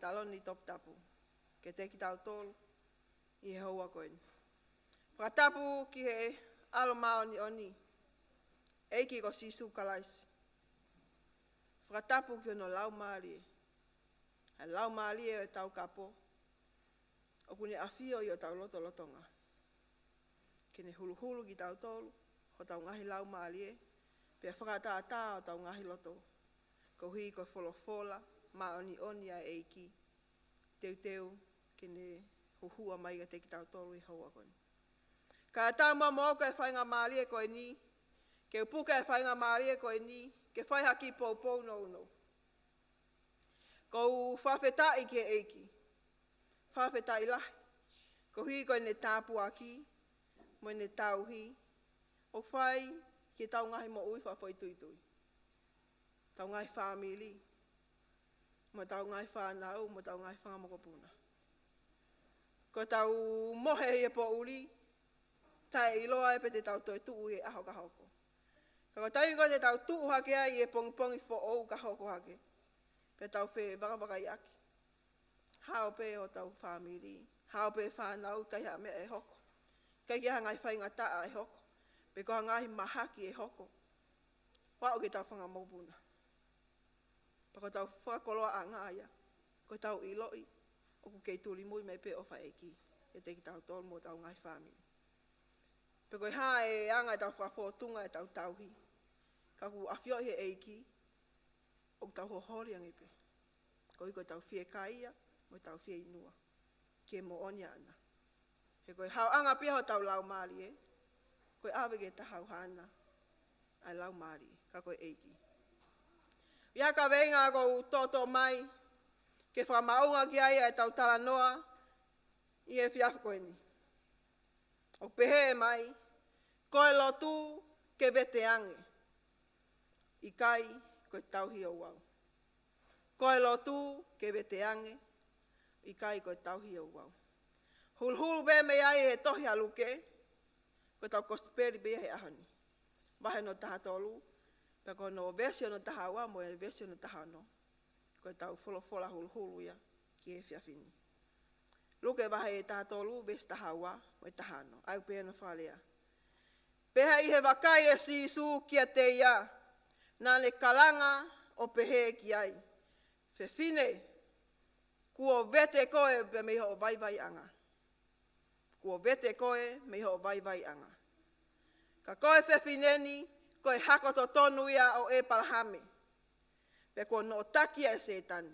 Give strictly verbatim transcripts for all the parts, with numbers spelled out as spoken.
taloni toputapu kiate kitautolu ʻi he houa ko eni. Fakatapu ki he ʻAlo māʻoniʻoni, ʻEiki ko Sīsū Kalaisi. Fakatapu ki hono Laumālie, ʻa e Laumālie ʻo e Taukapo, ʻoku ne ʻafio ʻi hotau lotolotonga ke ne huluhulu kitautolu, hotau ngaahi laumālie, pea fakatātā hotau ngaahi loto, koeʻuhi ko e folofola māʻoniʻoni ʻa e ʻEiki, teuteu ke ne huhua mai kiate kitautolu ʻi he houa ko eni. Ka tau mamoʻo ko e faingamālie ko eni, ke u puke e faingamālie ko eni, ke fai ha kiʻi poupou nounou. ʻOku ou fakafetaʻi ki he ʻEiki. Fakafetaʻi lahi. Koeʻuhi ko ʻene tāpuaki, mo ʻene tauhi, ʻoku fai ki heʻetau ngaahi moʻui fakafoʻituitui. Tau ngaahi fāmili, mo tau ngaahi fānau, mo tau ngaahi fanga mokopuna. Ko ʻetau mohe ʻi he poʻuli, taʻeʻiloa ai pe te tau toe tuʻu ʻi he ʻaho ka hoko. Ka ko e taimi ko ē te tau tuʻu hake ai ʻi he pongipongi foʻou ka hoko hake, pea tau fevakavakaiʻaki. Hao pē hotau fāmili, hao pē fānau, ʻikai ha meʻa ʻe hoko. ʻIkai ke ha ngaahi faingataʻa ʻe hoko, pe ko ha ngaahi mahaki ʻe hoko. Ua o ke tau fanga mokopuna. Pea ko ʻetau fakakoloaʻanga ia, ko ʻetau ʻiloʻi ʻoku kei tulimui mai pē ʻofa ʻa e ʻEiki kiate kitautolu mo ʻetau ngaahi fāmili. Pe ko e hā e anga ʻetau fakafōtunga ʻetau tauhi, ka ʻoku ʻafioʻi ʻe he ʻEiki ʻoku tau hoholi ange pē. Koeʻuhi ko ʻetau fiekaia mo ʻetau fieinua ki he moʻoni ʻaʻana. He ko e haoʻanga pē ia hotau laumālie, ko e ʻave ki he taha ʻoku haʻana ʻa e laumālie, ka ko e ʻEiki. ʻI he kaveinga ʻoku ou toʻotoʻo mai ke fakamaʻunga ki ai ʻetau talanoa ʻi he efiafi ko eni. ʻOku pehē mai, ko e lotu ke vete ange, ʻikai ko e tauhi ouau. Ko e lotu ke vete ange, ʻikai ko e tauhi ouau. Huluhulu pē mei ai he tohi ʻa Luke, ko ʻetau kosipeli pē ia he ʻaho ni. Vahe hono taha tolu, pea ko hono veesi hono taha ua mo e veesi hono taha ono. Ko ʻetau folofola huluhulu ia ki he efiafi ni. Luke vahe taha tolu, veesi taha ua mo e taha ono. ʻOku pehē hono fakalea. Pea ʻi he vakai ʻe Sīsū kiate ia, naʻa ne kalanga ʻo pehē ki ai, Fefine, kuo vete koe pē mei hoʻo vaivaiʻanga. Kuo vete koe mei hoʻo vaivaiʻanga. Ka ko e fefine ni, ko e hako totonu ia ʻo ʻĒpalahame. Pea kuo noʻotaki ʻa Sētane.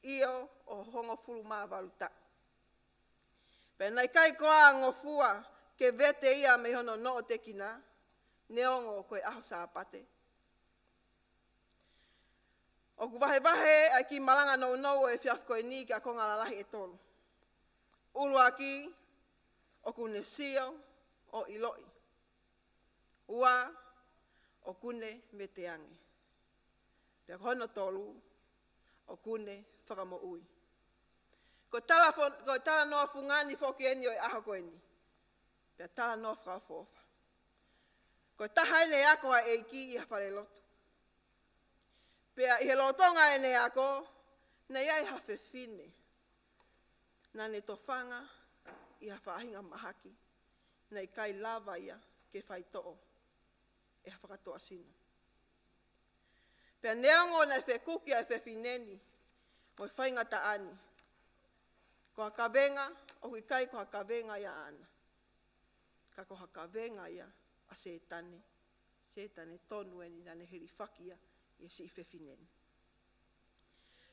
ʻIo, ʻo hongofulu mā valu taʻu. Pea naʻe ʻikai ko ha ngofua ke vete ia mei hono noʻotekina, neongo ko e ʻaho Sāpate. ʻOku vahevahe ʻa e kiʻi malanga nounou ʻo e efiafi ko eni ki he konga lalahi ʻe tolu. ʻUluaki, ʻoku ne sio ʻo ʻiloʻi. Ua, ʻoku ne vete ange. Pea ko hono tolu, ʻoku ne fakamoʻui. Ko e tala fo-, ko e talanoa fungani foki eni ʻo e ʻaho ko eni. Pea talanoa fakaʻofoʻofa. Ko e taha eni e ako ʻa e ʻEiki ʻi ha falelotu. Pea ʻi he lolotonga ʻene ako, naʻe ʻi ai ha fefine naʻa ne tofanga ʻi ha faʻahinga mahaki naʻe ʻikai lava ia ke faitoʻo ʻe ha fakatoʻasino. Pea neongo naʻe fekuki ʻa e fefine ni mo e faingataʻa ni, ko ha kavenga, ʻoku ʻikai ko ha kavenga ia ʻaʻana. Ka ko ha kavenga ia ʻa Sētane. Sētane tonu eni naʻa ne hilifaki ia ʻi he siʻi fefine ni.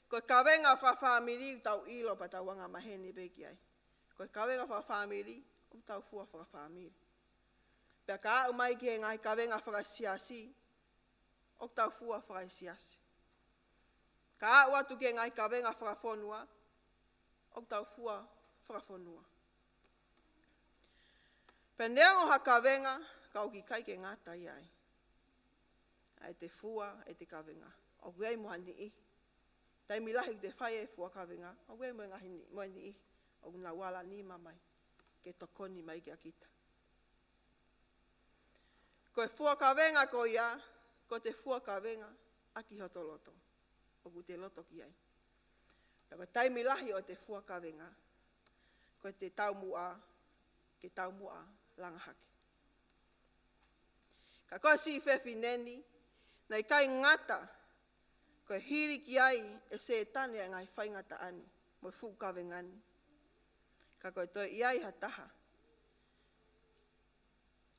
Ko e kavenga fakafāmili ʻoku tau ʻilo pea tau angamaheni pē ki ai. Ko e kavenga fakafāmili ʻoku tau fua fakafāmili. Pea ka aʻu mai ki he ngaahi kavenga fakasiasi, ʻoku tau fua fakaesiasi. Ka aʻu atu ki he ngaahi kavenga fakafonua, ʻoku tau fua fakafonua. Pea neongo ha kavenga, ka ʻoku ʻikai ke ngata ia ai. ʻA ʻete fua ʻete kavenga, ʻoku ʻi ai mo ha niʻihi. Taimi lahi ʻoku te fai e fua kavenga, ʻoku ʻi ai mo e ngaahi ni-, mo e niʻihi ʻoku nau ala nima mai ke tokoni mai kia kita. Ko e fua kavenga ko ia, ko ʻete fua kavenga ʻaki hoto loto. ʻOku te loto ki ai. Ka ko e taimi lahi ʻo ʻete fua kavenga, ko ʻete taumuʻa, ke taumuʻa langa hake. Ka ko e siʻi fefine ni, naʻe ʻikai ngata ko e hili ki ai ʻe Sētane ʻa e ngaahi faingataʻa ni mo e fuʻu kavenga ni, ka ko e toe ʻi ai ha taha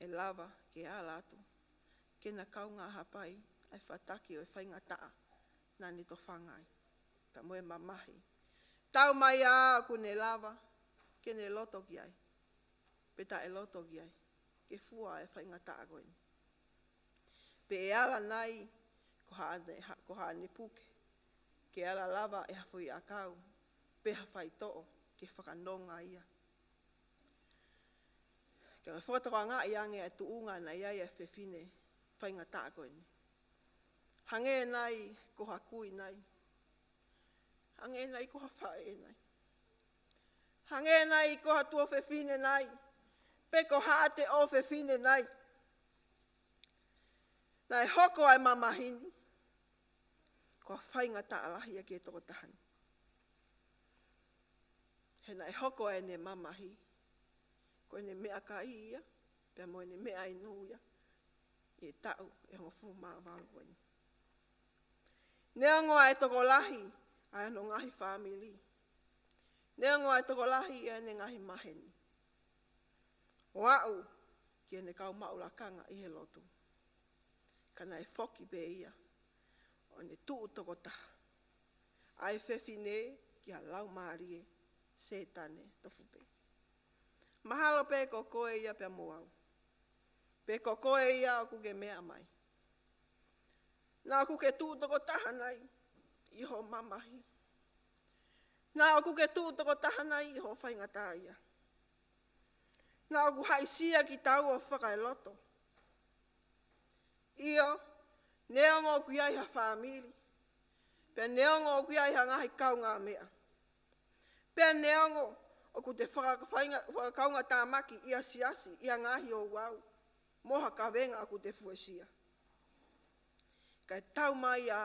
ʻe lava ke ala atu ke na kaungā hapai ʻa e fataki ʻo e faingataʻa naʻa ne tofanga ai, pea mo e mamahi. Taumaiā ʻoku ne lava ke ne loto ki ai, pe taʻeloto ki ai, ke fua e faingataʻa ko eni. Pe ʻe ala nai ko haʻane, ha-, ko haʻane puke, ke ala lava ʻe ha foʻi ʻakau pe ha faitoʻo ke fakanonga ia. Ka ko e fakatokangaʻi ange ʻa e tuʻunga naʻe ʻi ai ʻa e fefine faingataʻa ko eni. Hangē nai ko ha kui nai? Hangē nai ko ha faʻē nai? Hangē nai ko ha tuofefine nai? Pe ko haʻate ʻofefine nai? Naʻe hoko ʻa e mamahi ni ko ha faingataʻa lahi ia ki he tokotaha ni. He naʻe hoko ʻa ʻene mamahi ko ʻene meʻakai ia, pea mo ʻene meʻainu ia, ʻi he taʻu ʻe hongofulu mā valu ko eni. Neongo ʻa e tokolahi ʻa hono ngaahi fāmili, neongo ʻa e tokolahi ʻa ʻene ngaahi maheni, ʻo aʻu ki heʻene kau maʻu lakanga ʻi he lotu, ka naʻe foki pē ia ʻo ne tuʻu tokotaha ʻa e fefine ki ha laumālie Sētane tofu pē. Mahalo pē ko koe ia pea mo au, pe ko koe ia ʻoku ke meʻa mai. Naʻa ʻoku ke tuʻu tokotaha nai ʻi hoʻo mamahi? Naʻa ʻoku ke tuʻu tokotaha nai ʻi hoʻo faingataʻaʻia? Naʻa ʻoku haʻisia kitaua fakaeloto? ʻIo, neongo ʻoku ʻi ai ha fāmili, pea neongo ʻoku ʻi ai ha ngaahi kaungāmeʻa, pea neongo ʻoku te faka-, fainga-, fakakaungatāmaki ʻi ha siasi, ʻi ha ngaahi ouau, mo ha kavenga ʻoku te fuesia, kae taumaiā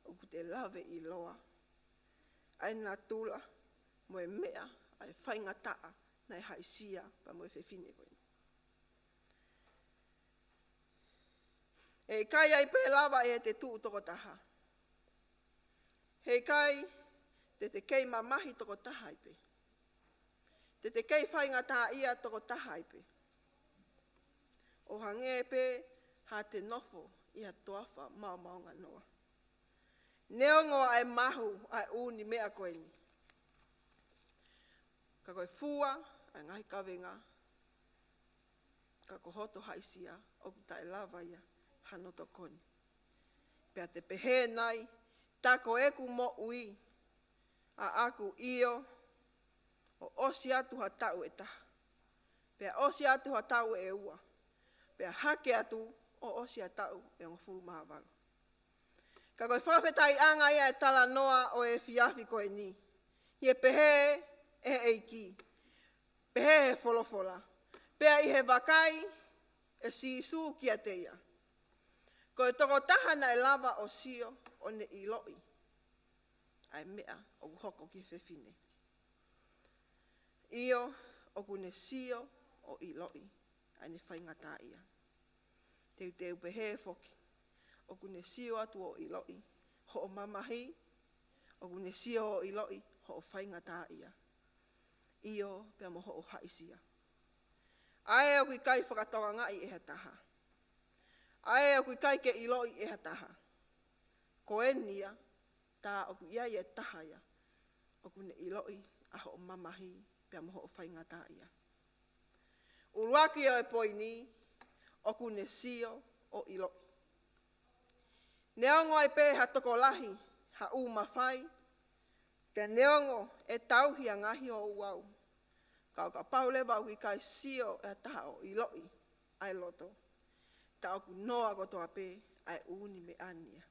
ʻoku te laveʻiloa ʻa e natula mo e meʻa ʻa e faingataʻa naʻe haʻisia pea mo e fefine ko eni. He ʻikai ai pē lava ʻe te tuʻu tokotaha. He ʻikai te te kei mamahi tokotaha ai pē. Te te kei faingataʻaʻia tokotaha ai pē, ʻo hangē pē haʻate nofo ʻi ha toafa maomaonganoa. Neongo ʻa e mahu ʻa e ʻū meʻa ko eni, ka ko e fua ʻa e ngaahi kavenga, ka ko hoto haʻisia ʻoku taʻelava ia hano tokoni. Pea te pehē nai, tā ko ʻeku moʻui ʻaʻaku, ʻio, ʻo ʻosi atu ha taʻu ʻe taha, pea ʻosi atu ha taʻu ʻe ua, pea hake atu ʻo ʻosi ha taʻu ʻe hongofulu mā valu. Ka ko e fakafetaʻiʻanga ia e talanoa ʻo e efiafi ko eni, ʻi he pehē ʻe he ʻEiki, pehē ʻe he folofola, pea ʻi he vakai ʻe Sīsū kiate ia, ko e tokotaha naʻe lava ʻo sio ʻo ne ʻiloʻi ʻa e meʻa ʻoku hoko ki he fefine. ʻIo, ʻoku ne sio ʻo ʻiloʻi ʻa ʻene faingataʻaʻia. Teuteu pehē foki, ʻoku ne sio atu ʻo ʻiloʻi hoʻo mamahi, ʻoku ne sio ʻo ʻiloʻi hoʻo faingataʻaʻia, ʻio, pea mo hoʻo haʻisia. ʻA ē ʻoku ʻikai fakatokangaʻi ʻe ha taha, ʻa ē ʻoku ʻikai ke ʻiloʻi ʻe ha taha, ko eni ia, tā ʻoku ʻi ai e taha ia ʻoku ne ʻiloʻi ʻa hoʻo mamahi pea mo hoʻo faingataʻaʻia. ʻUluaki ʻo e poini, ʻoku ne sio ʻo ʻiloʻi. Neongo ai pē ha tokolahi ha ʻū mafai, pea neongo ʻe tauhi ʻa e ngaahi ouau, ka ʻo kapau leva ʻoku ʻikai sio ʻe ha taha ʻo ʻiloʻi ʻa e loto, tā ʻoku noa kotoa pē ʻa e ʻū meʻa ni ia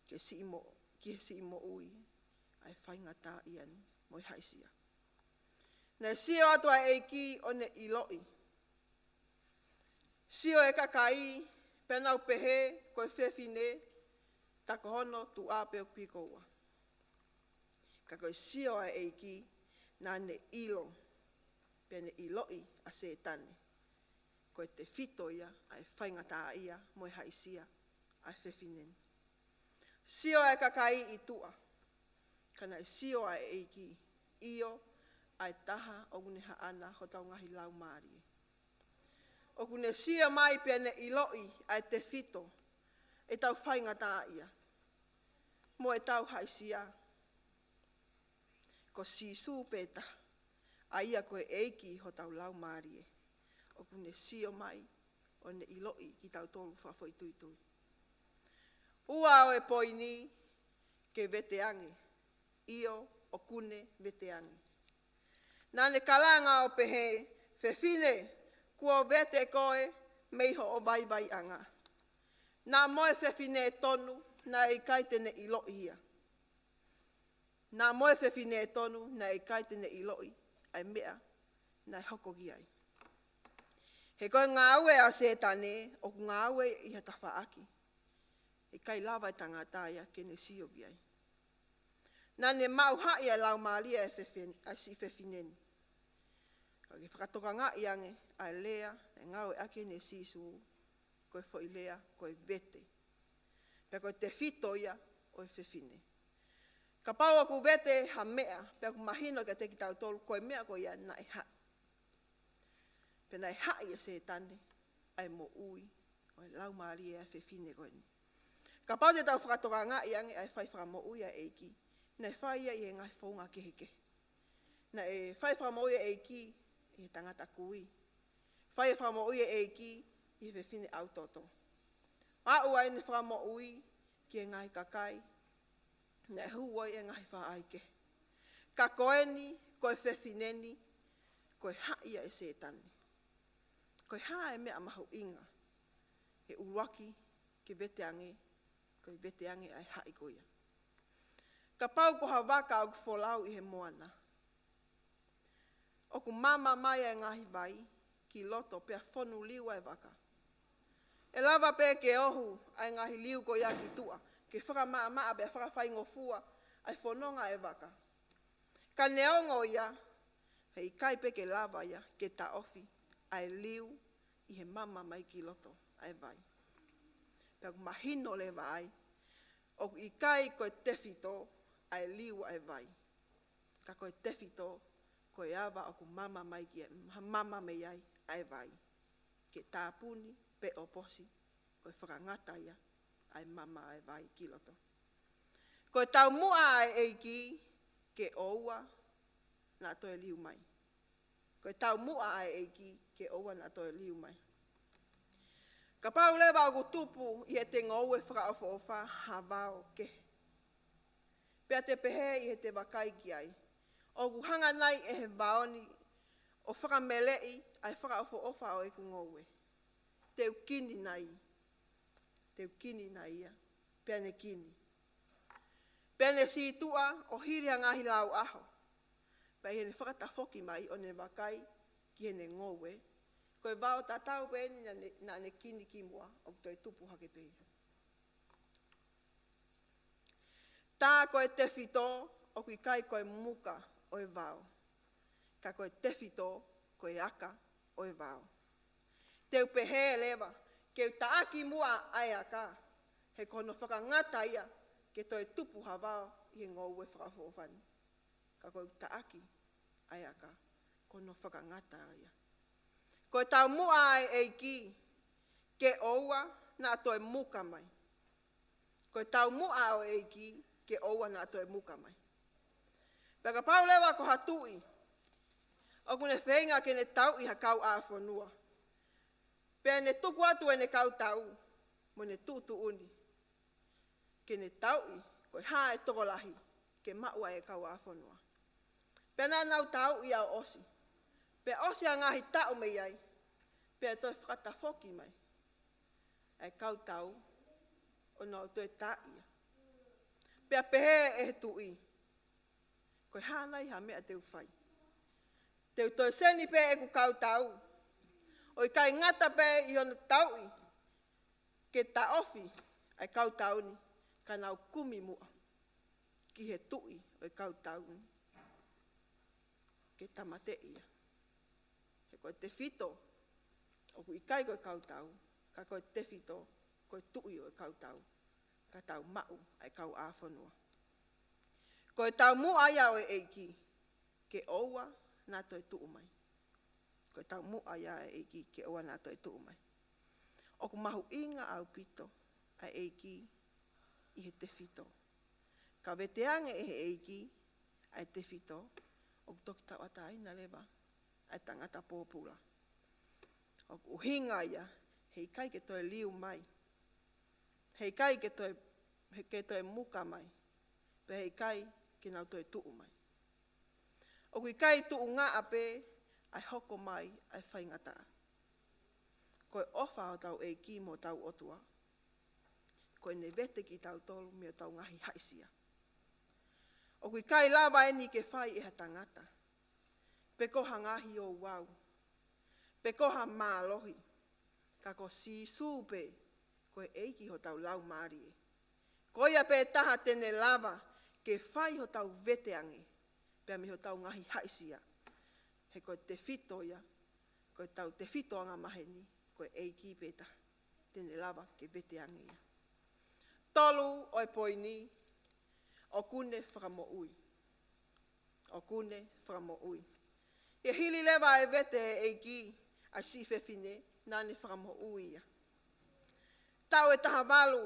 ke siʻi mo-, ki he siʻi moʻui ʻa e faingataʻaʻia ni mo e haʻisia. Naʻe sio atu ʻa e ʻEiki ʻo ne ʻiloʻi. Sio e kakai, pea nau pehē ko e fefine, tā ko hono tuʻa pē ʻoku pikoua. Ka ko e sio ʻa e ʻEiki, naʻa ne ʻilo, pea ne ʻiloʻi ʻa Sētane, ko e tefito ia ʻa e faingataʻaʻia mo e haʻisia ʻa e fefine ni. Sio ʻa e kakai ʻi tuʻa, ka naʻe sio ʻa e ʻEiki, ʻio, ʻa e taha ʻoku ne haʻana hotau ngaahi laumālie. ʻOku ne sio mai pea ne ʻiloʻi ʻa e tefito ʻetau faingataʻaʻia mo ʻetau haʻisia. Ko Sīsū pē taha, ʻa ia ko e ʻEiki hotau laumālie, ʻoku ne sio mai ʻo ne ʻiloʻi kitautolu fakafoʻituitui. Ua ʻo e poini, ke veteange, ʻio, ʻoku ne veteange. Naʻa ne kalanga ʻo pehē, fefine, kuo vete koe mei hoʻo vaivaiʻanga. Naʻa mo e fefine tonu, naʻe ʻikai te ne ʻiloʻi ia. Naʻa mo e fefine tonu, naʻe ʻikai te ne ʻiloʻi ʻa e meʻa naʻe hoko ki ai. He ko e ngāue ʻa Sētane, ʻoku ngāue ʻi ha tafaʻaki ʻe ʻikai lava e tangata ia ke ne sio ki ai. Naʻa ne maʻu haʻi ʻa e laumālie ʻa e fefe-, ʻa e siʻi fefine ni. Ka ke fakatokangaʻi ange ʻa e lea naʻe ngāueʻaki ʻe Sīsū, ko e foʻi lea, ko e vete. Pea ko e tefito ia ʻo e fefine. Kapau ʻoku vete ha meʻa, pea ʻoku mahino kiate kitautolu, ko e meʻa ko ia naʻe haʻi. Pea naʻe haʻi ʻe Sētane ʻa e moʻui ʻo e laumālie ʻa e fefine ko eni. Kapau te tau fakatokangaʻi ange ʻa e fai fakamoʻui ʻa e ʻEiki, naʻe fai ia ʻi he ngaahi founga kehekehe. Naʻe fai fakamoʻui ʻa e ʻEiki ʻi he tangata kui. Fai e fakamoʻui ʻa e ʻEiki ʻi he fefine ʻau toto. Aʻu ai ʻene fakamoʻui ki he ngaahi kakai naʻe hū ai e ngaahi faʻahikehe. Ka ko eni, ko e fefine ni, ko e haʻi ia ʻe Sētane. Ko e hā e meʻa mahuʻinga he ʻuluaki ke veteange, ko e veteange ʻa e haʻi ko ia. Kapau ko ha vaka ʻoku folau ʻi he moana, ʻoku mama mai ʻa e ngaahi vai ki loto pea fonu liu ʻa e vaka. ʻE lava pē ke ohu ʻa e ngaahi liu ko ia ki tuʻa, ke fakamaʻamaʻa pea fakafaingofua ʻa e fononga ʻa e vaka. Ka neongo ia, heʻikai pē ke lava ia ke taʻofi ʻa e liu ʻi he mama mai ki loto ʻa e vai. Pea ʻoku mahino leva ai, ʻoku ʻikai ko e tefito ʻa e liu ʻa e vai. Ka ko e tefito, ko e ava ʻoku mama mai ki ai, mama mei ai ʻa e vai. Ke tāpuni pe ʻoposi, ko e fakangata ia ʻa e mama ʻa e vai ki loto. Ko e taumuʻa ʻa e ʻEiki ke ʻoua naʻa toe liu mai. Ko e taumuʻa ʻa e ʻEiki ke ʻoua naʻa toe liu mai. Kapau leva ʻoku tupu ʻi heʻete ngoue fakaʻofoʻofa ha vao kehe, pea te pehē ʻi heʻete vakai ki ai, ʻoku hanga nai ʻe he vao ni ʻo fakameleʻi ʻa e fakaʻofoʻofa ʻo ʻeku ngoue. Te u kini nai. Te u kini nai ia. Pea ne kini. Pea ne sītuʻa ʻo hili ha ngaahi lau ʻaho. Pea ʻi heʻene fakatafoki mai ʻo ne vakai ki heʻene ngoue, ko e vao tatau pē eni naʻa ne, naʻa ne kini kimuʻa, ʻoku toe tupu hake pē ia. Tā ko e tefito ʻoku ʻikai ko e muka ʻo e vao, ka ko e tefito ko e aka ʻo e vao. Te u pehē leva, ke u taʻaki muʻa ʻa e aka, he ko hono fakangata ia ke toe tupu ha vao ʻi he ngoue fakaʻofoʻofa ni. Ka ko e taʻaki ʻa e aka, ko hono fakangata ia. Ko e taumuʻa ʻa e ʻEiki ke ʻoua naʻa toe muka mai. Ko e taumuʻa ʻa e ʻEiki ke ʻoua naʻa toe muka mai. Pea kapau leva ko ha tuʻi ʻoku ne feinga ke ne tauʻi ha kauʻāfonua, pea ne tuku atu ʻene kau tau mo ʻene tuʻutuʻuni ke ne tauʻi ko e hā e tokolahi ke maʻu ai e kauʻāfonua. Pea naʻa nau tauʻi ia ʻo ʻosi. Pea ʻosi ʻa e ngaahi taʻu mei ai, pea toe fakatafoki mai ʻa e kau tau ʻo nau toe tauʻi ia. Pea pehē ʻe he tuʻi, ko e hā nai ha meʻa te u fai? Te u toe seni pē ʻeku kau tau, ʻo ʻikai ngata pē ʻi hono tauʻi ke taʻofi ʻa e kau tau ni, ka nau kumi muʻa ki he tuʻi ʻo e kautau ni, ke tāmateʻi ia. He ko e tefito, ʻoku ʻikai ko e kautau, ka ko e tefito, ko e tuʻi ʻo e kautau, ka tau maʻu ʻa e kauʻāfonua. Ko e taumuʻa ia ʻo e ʻEiki, ke ʻoua naʻa toe tuʻu mai. Ko e taumuʻa ia ʻa e ʻEiki ke ʻoua naʻa toe tuʻu mai. ʻOku mahuʻinga ʻaupito ʻa e ʻEiki ʻi he tefito. Ka veteange ʻe he ʻEiki ʻa e tefito, ʻoku toki tauʻatāina leva ʻa e tangata pōpula. ʻOku ʻuhinga ia, heʻikai ke toe liu mai. Heʻikai ke toe, ke toe muka mai. Pea heʻikai ke nau toe tuʻu mai. ʻOku ʻikai tuʻungaʻa pē ʻa e hoko mai ʻa e faingataʻa. Ko e ʻofa ʻa hotau ʻEiki mo hotau ʻOtua, ko ʻene vete kitautolu mei hotau ngaahi haʻisia. ʻOku ʻikai lava eni ke fai ʻe ha tangata, pe ko ha ngaahi ouau, pe ko ha mālohi, ka ko Sīsū pē, ko e ʻEiki hotau laumālie. Ko ia pē taha te ne lava ke fai hotau veteange, pea mei hotau ngaahi haʻisia. He ko e tefito ia, ko ʻetau tefitoʻanga maheni, ko e ʻEiki pē taha te ne lava ke veteange ia. Tolu ʻo e poini, ʻoku ne fakamoʻui. ʻOku ne fakamoʻui. ʻI he hili leva e vete ʻe he ʻEiki ʻa e siʻi fefine, naʻa ne fakamoʻui ia. Taʻu ʻe taha valu,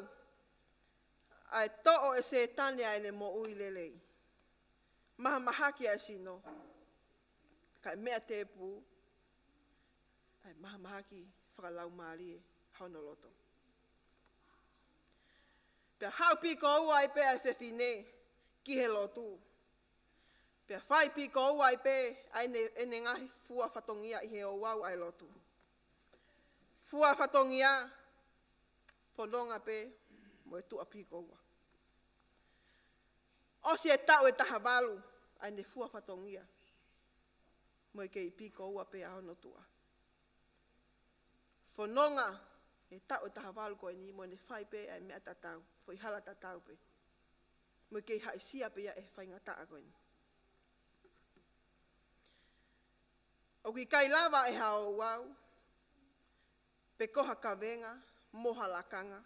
ʻa e toʻo ʻe Sētane ʻa ʻene moʻui lelei. Mahamahaki ʻa e sino, kae meʻa tēpū ʻa e mahamahaki fakalaumālie hono loto. Pea haʻu pikoua ai pē ʻa e fefine ki he lotu. Pea fai pikoua ai pē ʻa ʻene, ʻene ngaahi fua fatongia ʻi he ouau ʻa e lotu. Fua fatongia, fononga pē mo e tuʻa pikoua. ʻOsi e taʻu ʻe taha valu ʻa ʻene fua fatongia, mo e kei pikoua pē ʻa hono tuʻa. Fononga e taʻu ʻe taha valu ko eni mo ʻene fai pē ʻa e meʻa tatau, foʻi hala tatau pē. Mo e kei haʻisia pē ia ʻe he faingataʻa ko eni. ʻOku ʻikai lava ʻe ha ouau, pe ko ha kavenga, mo ha lakanga,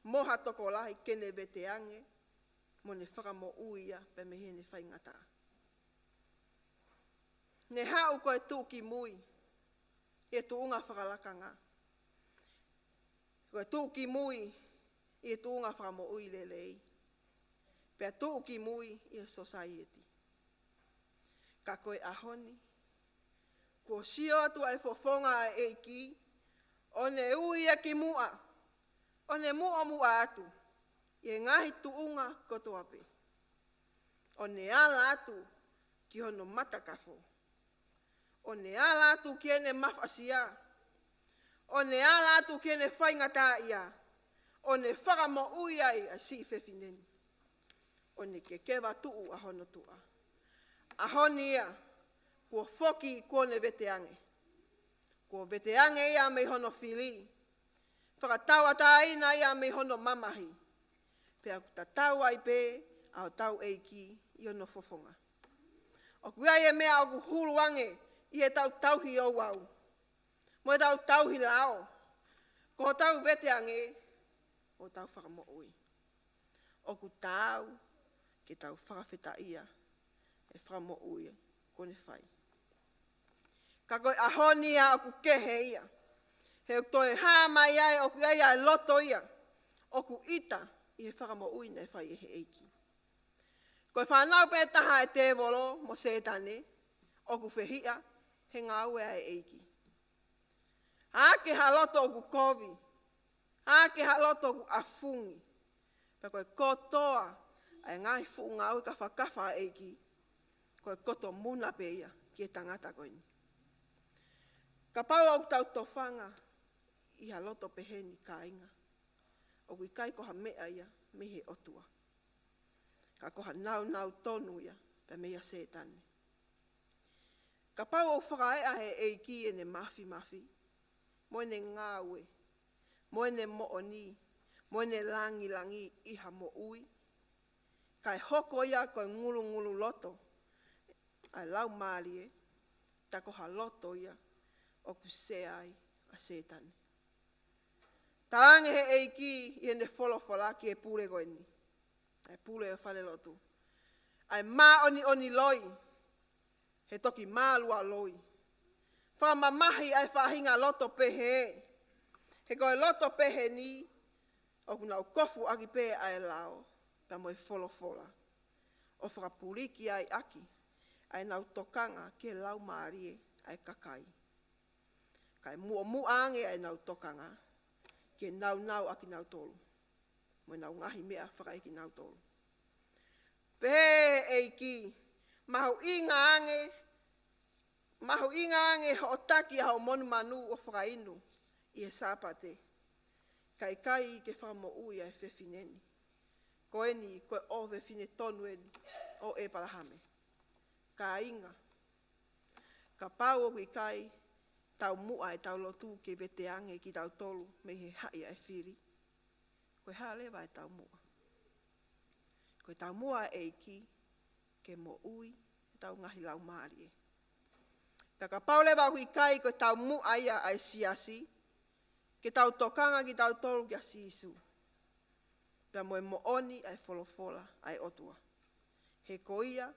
mo ha tokolahi ke ne veteange, mo ne fakamoʻui ia pē mei heʻene faingataʻa. Ne haʻu ko e tuʻu ki mui ʻi he tuʻunga fakalakanga. Ko e tuʻu ki mui ʻi he tuʻunga fakamoʻui lelei. Pea tuʻu ki mui ʻi he sosaieti. Ka ko e ʻaho ni, kuo sio atu ʻa e fofonga ʻa e ʻEiki, ʻo ne ui ia ki muʻa, ʻo ne muʻomuʻa atu ʻi he ngaahi tuʻunga kotoa pē. ʻO ne ala atu ki hono matakafo. ʻO ne ala atu ki heʻene mafasia. ʻO ne ala atu ki heʻene faingataʻaʻia. ʻO ne fakamoʻui ai ʻa e siʻi fefine ni. ʻO ne kekeva tuʻu ʻa hono tuʻa. ʻAho ni ia, kuo foki kuo ne veteange. Kuo veteange ia mei hono fili. Fakatauʻatāina ia mei hono mamahi. Pea ʻoku tatau ai pē ʻa hotau ʻEiki ʻi hono fofonga. ʻOku ʻi ai e meʻa ʻoku hulu ange ʻi heʻetau tauhi ouau. Mo ʻetau tauhi lao. Ko hotau veteange, ʻo tau fakamoʻui. ʻOku taau ke tau fakafetaʻia e fakamoʻui kuo ne fai. Ka ko e ʻaho ni ia ʻoku kehe ia. He ʻoku toe hā mai ai ʻoku ʻi ai ʻa e loto ia ʻoku ʻita ʻi he fakamoʻui naʻe fai ʻe he ʻEiki. Ko e fānau pē taha ʻa e tēvolo mo Sētane, ʻoku fehiʻa he ngāue ʻa e ʻEiki. Hā ke ha loto ʻoku kovi, hā ke ha loto ʻoku ʻafungi. Pea ko e kotoa ʻa e ngaahi fuʻu ngāue kafakafa ʻa e ʻEiki, ko e koto muna pē ia ki he tangata ko eni. Kapau ʻoku tau tofanga ʻi ha loto peheni kāinga, ʻoku ʻikai ko ha meʻa ia mei he ʻOtua. Ka ko ha naunau tonu ia pē meia Sētane. Kapau ʻoku fakaeʻa ʻe he ʻEiki ʻene mafimafi, mo ʻene ngāue, mo ʻene moʻoni, mo ʻene langilangi ʻi ha moʻui, Kae hoko ia ko e ngulungulu loto ʻa e laumālie, tā ko ha loto ia ʻoku sea ai ʻa Sētane. Talaange he ʻEiki ʻi heʻene folofola ki he pule ko eni, ʻa e pule ʻo e falelotu, ʻa e māʻoniʻoni loi, he toki mālualoi. Fakamamahi ʻa e faʻahinga loto pehē, he ko e loto pehē ni ʻoku nau kofu ʻaki pē ʻa e lao pea mo e folofola, ʻo fakapuliki ai ʻaki ʻa ʻenau tokanga ki he laumālie ʻa e kakai. Kae muʻomuʻa ange ʻa ʻenau tokanga ki he naunau ʻa kinautolu mo ʻenau ngaahi meʻa fakaekinautolu. Pehē ʻe he ʻEiki, mahuʻinga ange, mahuʻinga ange hoʻo taki ʻa hoʻo monumanu ʻo fakainu ʻi he Sāpate, kae ʻikai ke fakamoʻui ʻa e fefine ni. Ko eni ko e ʻofefine tonu eni ʻo ʻEpalahame. Kāinga, kapau ʻoku ʻikai taumuʻa ʻetau lotu ke veteange kitautolu mei he haʻi ʻa e fili, ko e hā leva ʻetau muʻa? Ko ʻetau muʻa ʻEiki ke moʻui ʻetau ngaahi laumālie. Pea kapau leva ʻoku ʻikai ko ʻetau muʻa ia ʻa e siasi, ke tau tokanga kitautolu kia Sīsū pea mo e moʻoni ʻa e folofola ʻa e ʻOtua, he ko ia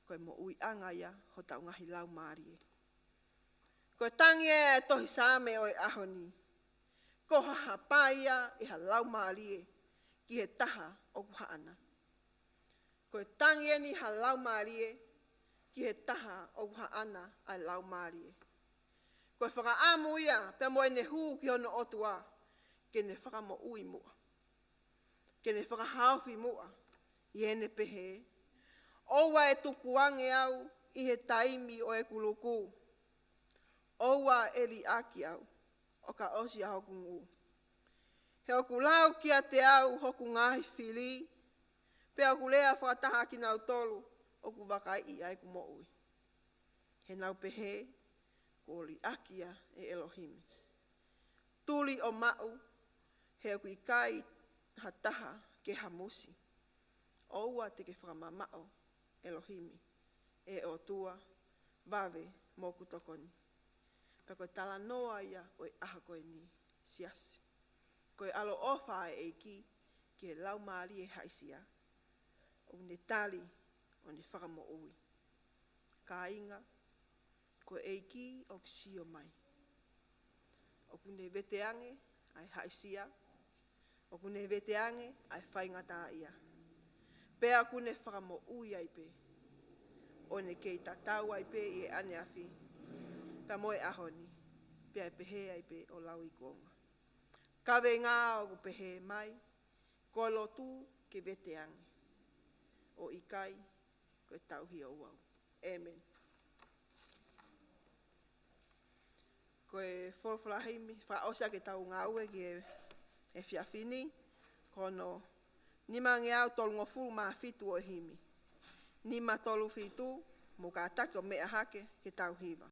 ko e moʻuiʻanga ia hotau ngaahi laumālie. Ko e tangi ʻa e tohi Saame ʻo e ʻaho ni, ko ha hapa ia ʻe ha laumālie ki he taha ʻoku haʻana. Ko e tangi eni ha laumālie ki he taha ʻoku haʻana ʻa e laumālie. Ko e fakaʻamu ia pea mo ʻene hū ki hono ʻOtua, ke ne fakamoʻui muʻa, ke ne fakahaofi muʻa ʻi heʻene pehē, ʻoua ʻe tukuange au ʻi he taimi ʻo ʻeku luku, ʻoua ʻe liʻaki au ʻo ka ʻosi ʻa hoku nguʻu. He ʻoku lau kiate au hoku ngaahi fili, pea ʻoku lea fakataha kinautolu ʻoku vakaiʻi ʻa ʻeku moʻui. He nau pehē, kuo liʻaki ia ʻe ʻElohimi. Tuli ʻo maʻu, he ʻoku ʻikai ha taha ke hamusi. ʻOua te ke fakamamaʻo, ʻElohimi, ʻe ʻOtua, vave moʻoku tokoni. Pea ko e talanoa ia ʻo e ʻaho ko eni, siasi. Ko e ʻaloʻofa ʻa e ʻEiki ki he laumālie haʻisia, ʻoku ne tali ʻo ne fakamoʻui. Kāinga, ko e ʻEiki ʻoku sio mai. ʻOku ne veteange ʻa e haʻisia, ʻoku ne veteange ʻa e faingataʻaʻia. Pea ʻoku ne fakamoʻui ai pē, ʻo ne kei tatau ai pē ʻi he ʻaneafi, pea mo e ʻaho ni, pea ʻe pehē ai pē ʻo lauikuonga. Kaveinga ʻoku pehē mai, ko e lotu ke veteange, ʻo ʻikai ko e tauhi ouau. ʻĒmeni. Ko e folofola himi fakaʻosi ʻaki ʻetau ngāue ki he efiafi ni, ko hono nimangeau tolungofulu mā fitu ʻo e himi. Nima tolu fitu, mou kātaki ʻo meʻa hake ke tau hiva.